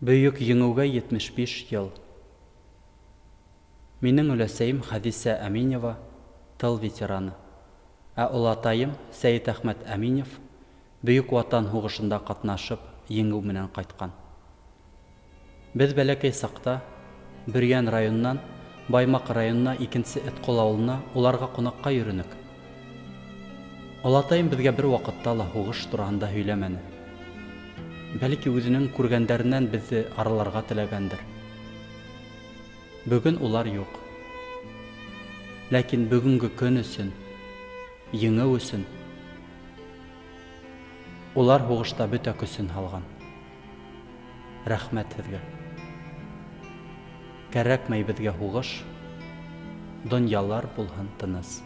Бөйөк Еңеүгә 75 йыл. Минең өләсәйем Хәҙисә Әминева тыл ветераны, ә олатайым Сәйетәхмәт Әминев Бөйөк Ватан һуғышында ҡатнашып, еңеү менән ҡайтҡан. Беҙ бәләкәй саҡта Бөрйән районынан Баймаҡ районына икенсе Этҡол ауылына уларға ҡунаҡҡа йөрөнөк. Олатайым беҙгә бер ваҡытта ла һуғыш тураһында һөйләмәне. Бәлки үҙенең күргәндәренән беҙҙе араларға теләгәндер. Бөгөн улар юҡ. Ләкин бөгөнгө көн өсөн, еңеү өсөн улар һуғышта бөтә көсөн һалған. Рәхмәт һеҙгә. Кәрәкмәй беҙгә һуғыш, донъялар булһын тыныс.